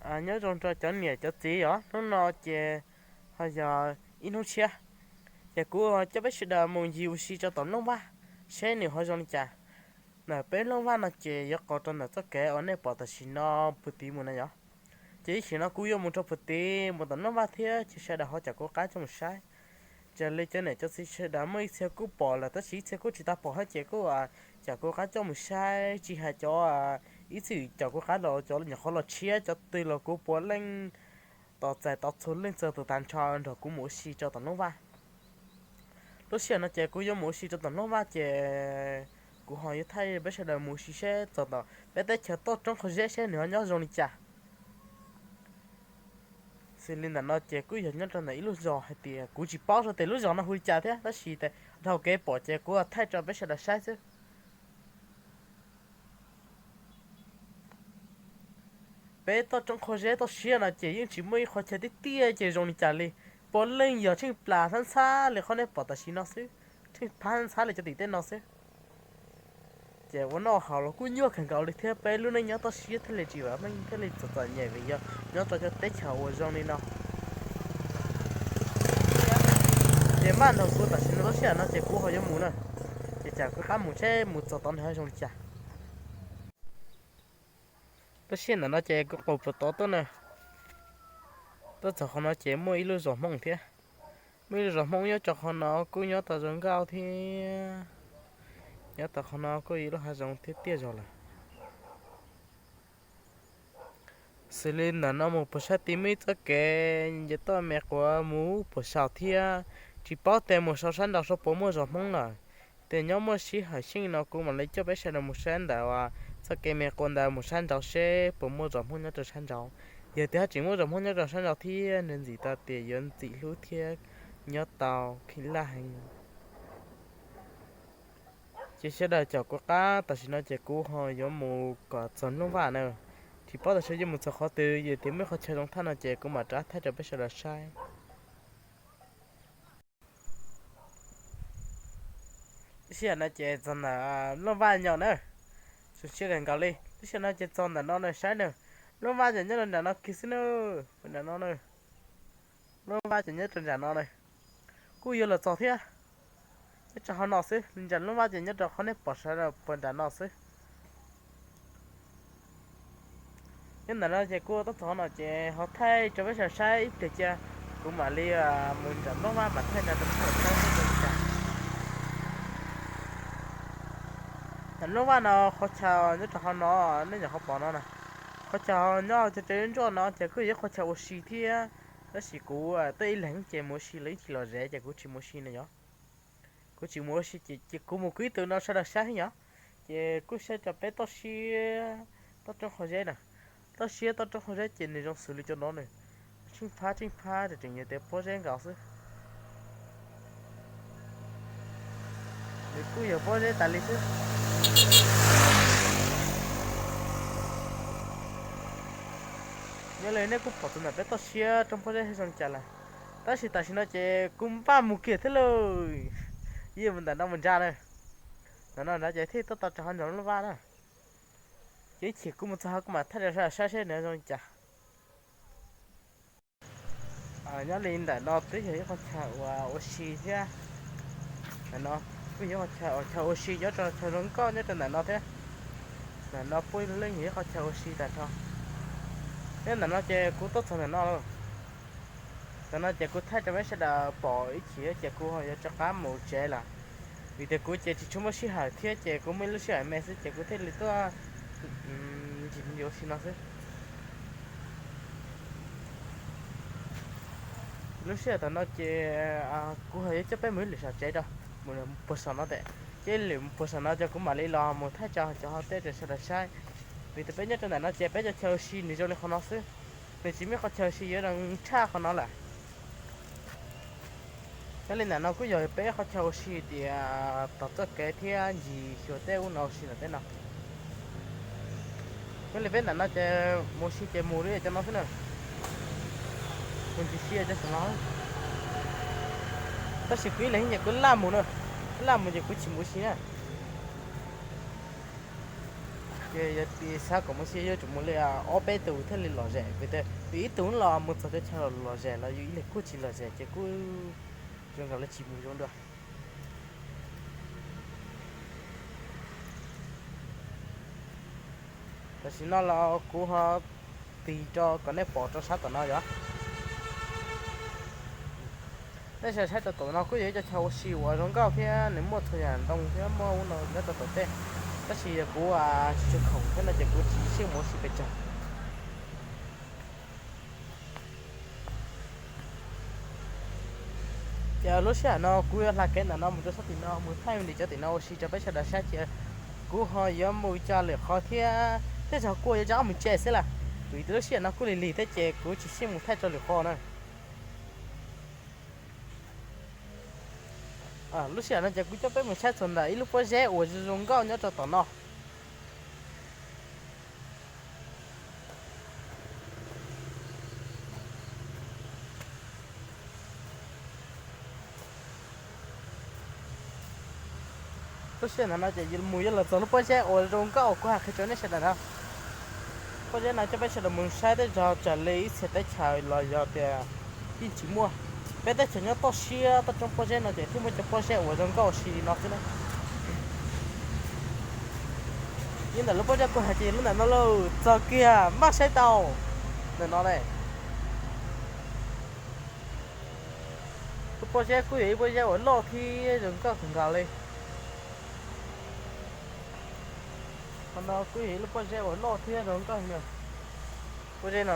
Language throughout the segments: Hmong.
Nyob zoo rau cov niam cov txiv os, hnub no ces ho yog ib hnub tshiab, ces kuv coj peb sawv daws mus ncig ua si rau tom Looj Vaj seb nws ho zoo li cas. Ntawm peb Looj Vaj no ces yuav qau rau ntawm txoj kev uas nej pom tam sim no puag tid mus na yom. Ces ib chim no kuv yuav mus rau puag tid mus tom Looj Vaj thiab ces sawv daws ho caum kuv qab coj mus saib. Raws li cov niam cov txiv sawv daws muaj ib txhia kuj pom lawm tab sis ib txhia kuj tsis tau pom thiab ces kuj caum kuv qab coj mus saib, tsis hais cov ib txwm caum kuv qab los cov nyuam qhuav los tshiab cov twg los kuv puav leej tos txais tau txhua leej txhua tus tag nrho nrog kuv mus ua si rau tom Looj Vaj. Lub sij hawm no ces kuv yuav mus ua si rau tom Looj Vaj ces kuv ho yuav thaij peb sawv daws mus ua si seb txog tom peb teb chaws toj roob qhov zeb seb nws ho nyob zoo li cas. Xws li ntawm no ces kuj yog nyob rau ntawm ib lub zos hais tias kuv tsis paub tias lub zos no hu li cas thiab tab sis dhau kev pom ces kuv thaij rau peb sawv daws saib xwb. Peb toj roob qhov zeb toj siab no ces yeej tsis muaj ib qhov chaw tiaj tiaj ces zoo li cas li, puav leej yog tsheej plas ntxhab ntxhab li qhov nej pom tam sim no xwb, tsheej phab ntxhab li cov tim tej no xwb. Ces ua noj haus los kuj nyuaj kawg nkaus li thiab peb lub neej nyob toj siab thiaj li tsis vam meej thiaj li txom txom nyem vim yog nyob rau cov teb chaws uas zoo li no. Ces maj nrog kuv tam sim no lub sij hawm no ces kuv ho yuav mus na, ces caum kuv qab mus seb mus txog tod nws ho zoo li cas. Lub sij hawm ntawm no ces kuv qus puag tod tuaj na, tuaj txog qhov no ces muaj ib lub zos Hmoob thiab. Muaj ib lub zos Hmoob nyob rau qhov no kuj nyob tau zoo nkauj thiab, nyob tau qhov no kuj ib lub hav zoov thiab tiaj zog lawm. Xws li ntawm no mus puag sab tid muaj ib txoj kev nce toj me quav mus puag saum thiab, tsis paub tias mus saum sab nraud saib puas muaj zos Hmoob lawm. Ces nyob muaj sij hawm xyeej no kuv mam li coj peb sawv daws mus saib ntawm txoj kev me quav ntawd mus sab nraud seb puas muaj zos Hmoob nyob rau sab nraud. Yog tias ho tseem muaj zos Hmoob nyob rau sab nraud thiab nws ntxim tau tias yuav ntxim hlub thiab nyob tau khib laj heev. Ces sawv daws caum kuv qab tam sim no ces kuv ho yuav mus kom txog Looj Vaj na. Tsis paub tam sim yuav mus txog qhov twg, yog tias muaj qhov chaw zoo thaj no ces kuv mam rov thaij rau peb sawv daws saib. Lub sij hawm no ces txog ntawm Looj Vaj nyob na, zoo siab kawg nkaus li. Lub sij hawm no ces txog ntawm no na saib na, Looj Vaj ces nyob rau nram no kiag xwb na, nram no na. Looj Vaj ces nyob rau nram no na, kuj yuav los txog thiab. Nyob rau qhov no xwb, nram Looj Vaj ces nyob rau qhov nej pom sawv daws puag nram no xwb. Nyob ntawm no ces kuj tab tom no ces ho thaij rau peb sawv daws saib ib pliag cia, kuv mam li mus nram Looj Vaj mam thaij rau peb sawv daws saib seb zoo li cas. Nram Looj Vaj no qhov chaw nyob rau qhov no, nej nyuam qhuav pom no na, qhov chaw nyob chaw ntsuab no ces kuj yog ib qhov chaw ua si thiab, tab sis kuv tuaj ib leeg ces mus ua si los ib chim los ze ces kuv tsis mus ua si na yom. Kuv tsis mus ua si ces kuv mus kuv ib tug no sawv daws saib yom. Ces kuj saib rau peb toj siab toj roob qhov zeb na, toj siab toj roob qhov zeb ces nws zoo xws li cov no na, tsheej phab tsheej phab tseem yog tias pob zeb nkaus xwb. Nws kuj yog pob zeb tas li xwb. Nyob li nej kuj pom txog ntawm peb toj siab roob pob zeb zoo li cas lawm, tab sis tam sim no ces kuv npaj mus kiag thiab lauj. Yeej mus ntawm no mus ntsa na, ntawm no ntsa ces thiaj tuaj tau rau hauv nram Looj Vaj na. Ces ib chim kuv mus txog kuv mam thaij rau sawv daws saib seb nws zoo li cas. Nyob li ntawm no twb yog ib qhov chaw uas ua si thiab. Ntawm no kuj yog ib qhov chaw ua si nyob rau chaw zoo nkauj nyob rau ntawm no thiab. Ntawm no puav leej yog ib qhov chaw ua si tag nrho. Thiab ntawm no ces kuv tuaj txog ntawm no lawm. Ntawm no ces kuv thaij rau peb sawv daws pom ib chim ces kuv ho yuav rov qab mus tsev lawm, vim tias kuv ces tsis tshua muaj sij hawm thiab ces kuv muaj ib lub sij hawm me xwb ces kuv thiaj li tuaj ncig ncig ua si no xwb. Lub sij hawm tam no ces kuv ho yuav coj peb mus ib lwm saum tsev rau, mus puag saum no tes, coj ib lwm mus puag saum no ces kuv mam li los mus thaij rau cov hauv teb rau sawv daws saib. Vim tias peb nyob rau ntawm no ces peb cov chaw ua si nws zoo li qhov no xwb, nws tsis muaj qhov chaw ua si yuav zoo tshaj qhov no lawm. Nyob li ntawm no kuj yog peb qhov chaw ua si tias tom txoj kev thiab ncig xyuas tej ub no ua si ntawm tej no. Nyob li peb ntawm no ces mus ua si ces mus li cov no xwb na, mus ncig si cov saum no. Tab sis kuv ib leeg ces kuv laj mus na, laj mus ces kuv tsis mus ua si na. Yog tias xav kom mus xyuas yuav tsum mus li ob peb tus thiaj li lom zem, vim tias yus ib tug los mus txog cov chaw lom zem los yus ib leeg kuj tsis lom zem ces kuj zoo nkaus li tsis mus zoo dua. Tam sim no los kuv ho tig rau kom nej pom rau sab tom no yog. Nej saib saib rau tom no kuj yog ib co chaw ua si uas zoo nkauj thiab nws muaj txhua yam ntoo thiab muaj ub no nyob rau tom tej, tab sis yog kuv tsis tshua khoom thiab no ces kuv tsis siab mus ua si pes tsawg. Ces lub sij hawm no kuv yuav hla kev ntawm no mus rau sab tim no mus thaij li cov tim no ua si rau peb sawv daws saib ces kuv ho yuav mus cog lwm qhov thiab, tej zaum kuj yuav rov qab mus tsev xwb lawm, vim lub sij hawm no kuj lig lig thiab ces kuv tsis siab mus thaij rau lwm qhov na. Lub sij hawm no ces kuv coj peb mus saib txog ntawm ib lub pob zeb uas zoo zoo nkauj nyob rau tom no. Lub sij hawm no ces mus yuav los txog lub pob zeb uas zoo nkauj uas kuv hais qhia rau nej sawv daws na. Pob zeb no coj peb sawv daws mus saib tej zog raws li ib txhia teb chaws los yog tias yeej tsis muaj. Peb teb chaws nyob toj siab toj roob pob zeb no ces thiaj muaj cov pob zeb uas zoo nkauj ua si li no xwb na. Yog ntawm lub pob zeb kuv hais ces lub ntawm no lauj, txog kiag maj saib tau ntawm no ne. Lub pob zeb kuj yog ib pob zeb uas loj thiab zoo nkauj kawg nkaus li. Qhov no kuj yog ib lub pob zeb uas loj thiab zoo nkauj li. Pob zeb no,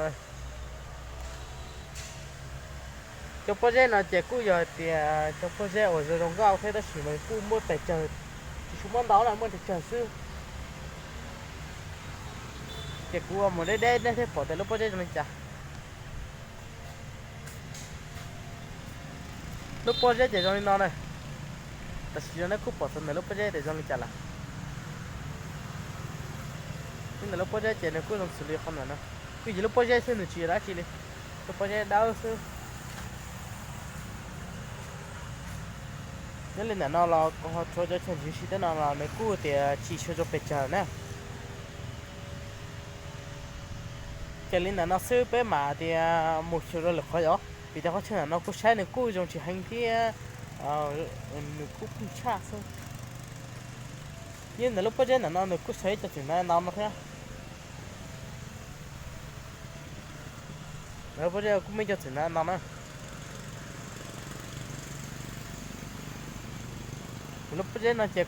cov pob zeb no ces kuj yog hais tias cov pob zeb uas zoo zoo nkauj thiab tab sis mas kuj muaj pes tsawg, tsis tshua muaj ntau na, muaj pes tsawg xwb. Ces kuv mus deb deb nej thiaj pom tias lub pob zeb zoo li cas. Lub pob zeb ces zoo li no na. Tam sim no nej kuj pom txog ntawm lub pob zeb tias zoo li cas lawm. Li ntawm lub pob zeb ces nws kuj zoo xws li qhov ntawm no, kuj yog lub pob zeb xwb nws tsis yog dab tsi li. Lub pob zeb dawb xwb. Nyob li ntawm no los kuv ho tshuav cov chaw ntsis si teb no los nws kuj tias tsis tshua zoo pes tsawg na. Ces li ntawm no xwb peb mam tias mus xyuas rau lwm qhov os, vim tias qhov chaw ntawm no kuv saib nws kuj zoo tsis heev thiab nws kuj pheej tshaj xwb. Yog ntawm lub pob zeb ntawm no nws kuj xav ib co txwm ntawv ntau no thiab. Ntawm lub pob zeb kuj muaj ib co txwm ntawv ntau na. Lub pob zeb no ces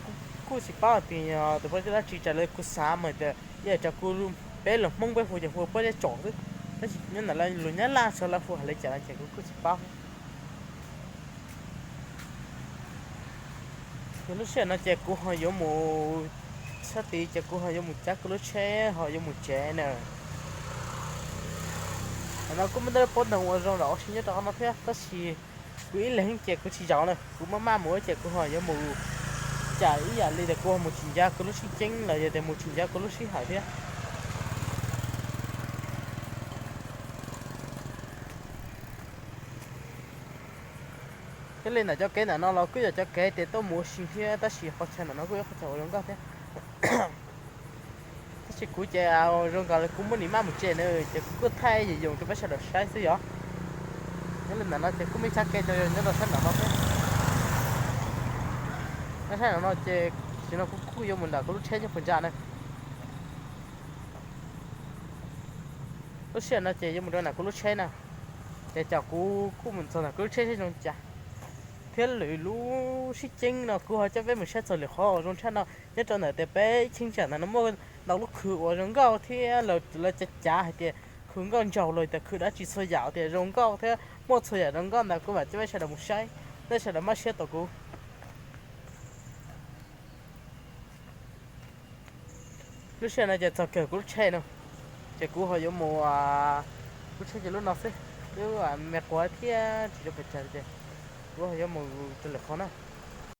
kuj tsis paub hais tias yog tus pob zeb dab tsi, raws li kuv xav mas tias ib yam raws kuv, peb los Hmoob peb hu ces hu pob zeb tsom xwb, tab sis nyob ntawm lawv lus Nyab Laj txog lawv hu hais li cas no ces kuv kuj tsis paub. Ces lub sij hawm no ces kuv ho yuav mus sab tid ces kuv ho yuav mus cav kuv lub tsheb ho yuav mus tsev na. Ntawm no kuj muaj ntau pob ntoo ua zoo los ua si nyob rau qhov no thiab tab sis kuv ib leeg ces kuv tsis zaum na, kuv maj maj mus ces kuv ho yuav mus cam ib yam li tias kuv ho mus tsis ncav kuv lub sib ceeb los yog tias mus tsis ncav kuv lub sib hawm thiab. Thiab li ntawm cov kev ntawm no los kuj yog cov kev tias tuaj mus ua si thiab tab sis qhov chaw ntawm no kuj yog qhov chaw uas zoo nkauj thiab. Tab sis kuv ces zoo nkaus li kuv muab nim maj mus tsev na ces kuv kuj thaij yoos yoos rau peb sawv daws saib xwb yom. Nyob li ntawm no ces kuj muaj ib tshab kev coj yog nyob rau sab nram no thiab. Nyob sab nram no ces tam sim no kuv kuj yuav mus nram kuv lub tsheb nyob puag ntsa na. Lub sij hawm no ces yuav mus rau nram kuv lub tsheb na, ces cas kuv kuj mus txog nram kuv lub tsheb seb zoo li cas. Thiab lwm lub sib ceeb no kuv ho coj peb mus saib txog lwm qhov uas zoo tshaj no nyob rau ntawm tias peb cheeb tsam ntawm no muaj ntau lub khw uas zoo nkauj thiab lawv cav cav hais tias khw nkauj nraug los tias khw dab tsi txhua yam tias zoo nkauj thiab muaj txhua yam zoo nkauj ntawd kuv mam coj peb sawv daws mus saib, nej sawv daws maj siab tos kuv. Lub sij hawm no ces txog kiag kuv lub tsheb no, ces kuv ho yuav mus, kuv lub tsheb ces lub no xwb, lub me quav thiab tsis zoo pes tsawg ces kuv ho yuav mus rau lwm qhov na.